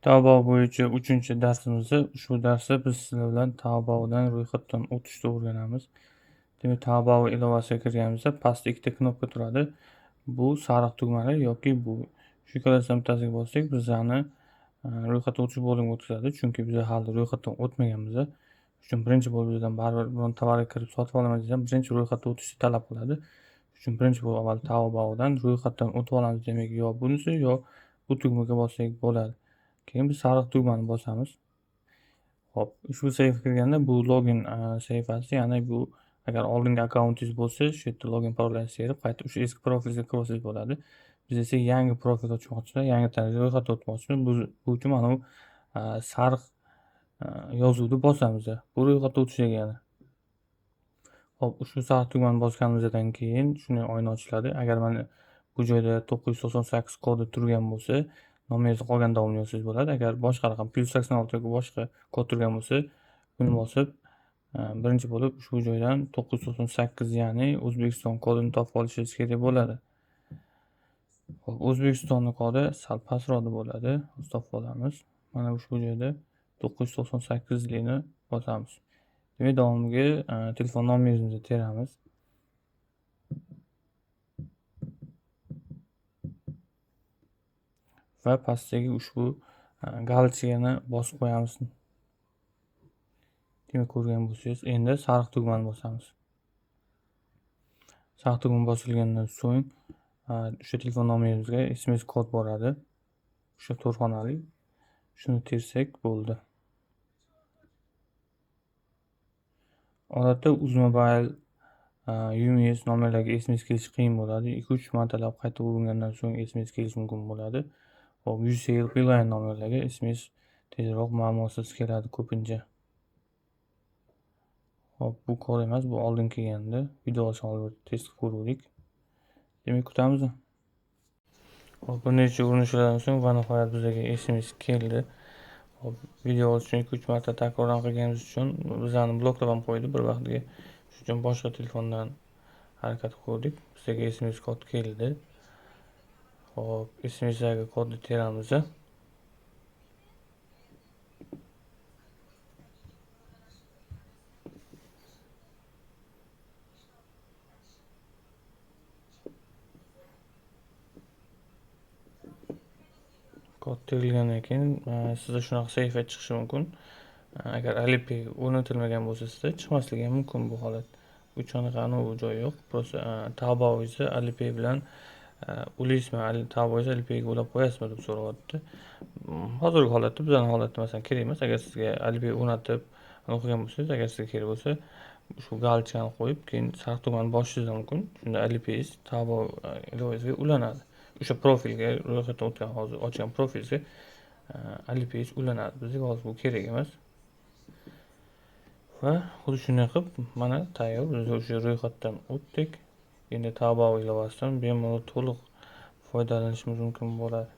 Taobao bo'yicha 3-darsimizda ushbu darsda biz sizlar bilan Taobaodan ro'yxatdan o'tishni o'rganamiz. Demak, Taobao ilovasiga kirganimizda pastda ikkita knopka turadi. Bu sariq tugmali yoki bu. Shu ikkalasidan bittasiga bossak, bizlarni ro'yxatdan o'tish bo'limiga o'tkazadi, chunki biz hali ro'yxatdan o'tmaganmiz. Shuning uchun birinchi bo'lib bizdan baribir biron tovarga kirib sotib olaman desam, birinchi ro'yxatdan o'tishni talab qiladi. Shuning uchun birinchi bo'lib avval Taobaodan ro'yxatdan o'tib olamiz. Demak, yo bunisi yo bu tugmaga bossak bo'ladi. Keyin biz sariq tugmani bosamiz. Xo'p, ushbu sahifaga kirganda bu login sahifasi, ya'ni bu agar oldingi akkauntingiz bo'lsa, shu yerda login parolingizni terib, qayta o'sha eski profilingizga kirib olsangiz bo'ladi. Biz esa yangi profil ochmoqchimiz, yangi tarzda ro'yxatdan o'tmoqchimiz. Bu uchun mana bu sariq yozuvni bosamiz. Bu ro'yxatdan o'tish degani. Xo'p, ushbu sariq tugmani bosganimizdan keyin shunday oyna ochiladi. Agar mana bu joyda 998 kodi turgan bo'lsa, nomeringizni qolgan davomini yozsangiz bo'ladi. Agar boshqa raqam plyus sakson olti yoki boshqa kod turgan bo'lsa, buni bosib, birinchi bo'lib ushbu joydan 998, ya'ni O'zbekiston kodini topib olishingiz kerak bo'ladi. Xo'p, O'zbekistonning kodi sal pastroqda bo'ladi. Hozir topib olamiz. Mana ushbu joyda 998likni bosamiz. Demak, davomiga telefon nomerimizni teramiz. Va pastdagi ushbu galchkani bosib qo'yamiz. Demak, ko'rgan bo'lsangiz, endi sariq tugmani bosamiz. Sariq tugma bosilgandan so'ng, o'sha telefon nomerimizga SMS kod boradi. O'sha to'rt xonali. Shuni tersak bo'ldi. Odatda Uzmobile, UMS nomerlarga SMS kelishi qiyin bo'ladi. 2-3 martalab qayta uringandan so'ng SMS kelishi mumkin bo'ladi. Xo'p, Ucell, Beeline nomerlarga SMS tezroq muammosiz keladi ko'pincha. Xo'p, bu kod emas, bu oldin kelgandi. Video olishni oldin test qilib ko'ruvdik. Demak, kutamiz. Xo'p, bir necha urinishlardan so'ng va nihoyat bizga SMS keldi. Xo'p, video olish uchun 2-3 marta takrordan qilganimiz uchun bizlarni bloklab ham qo'ydi bir vaqtga. Shuning uchun boshqa telefondan harakat qilib ko'rdik. Bizga SMS kod keldi. Xo'p, SMSdagi kodni teramiz. Kod terilgandan keyin sizda shunaqa sahifa chiqishi mumkin. Agar Alipay o'rnatilmagan bo'lsa, sizda chiqmasligi ham mumkin bu holat. Uch anaqa anavi joyi yo'q. Просто Taobao'ingizni Alipay bilan ulaysizmi, Taobao'ingizni Alipayga ulab qo'yasizmi deb so'rayapti. Hozirgi holatda bizning holatda masalan kerak emas. Agar sizga Alipay o'rnatib o'qigan bo'lsangiz, agar sizga kerak bo'lsa, shu galchkani qo'yib, keyin sariq tugmani bosishingiz mumkin. Shunda Alipayingiz Taobao ilovasiga ulanadi. O'sha profilga ro'yxatdan o'tgan hozir ochgan profilga Alipayingiz ulanadi. Bizga hozir bu kerak emas. Va xuddi shunday qilib mana tayyor, biz o'sha ro'yxatdan o'tdik. Endi Taobao ilovasidan bemalol to'liq foydalanishimiz mumkin bo'ladi.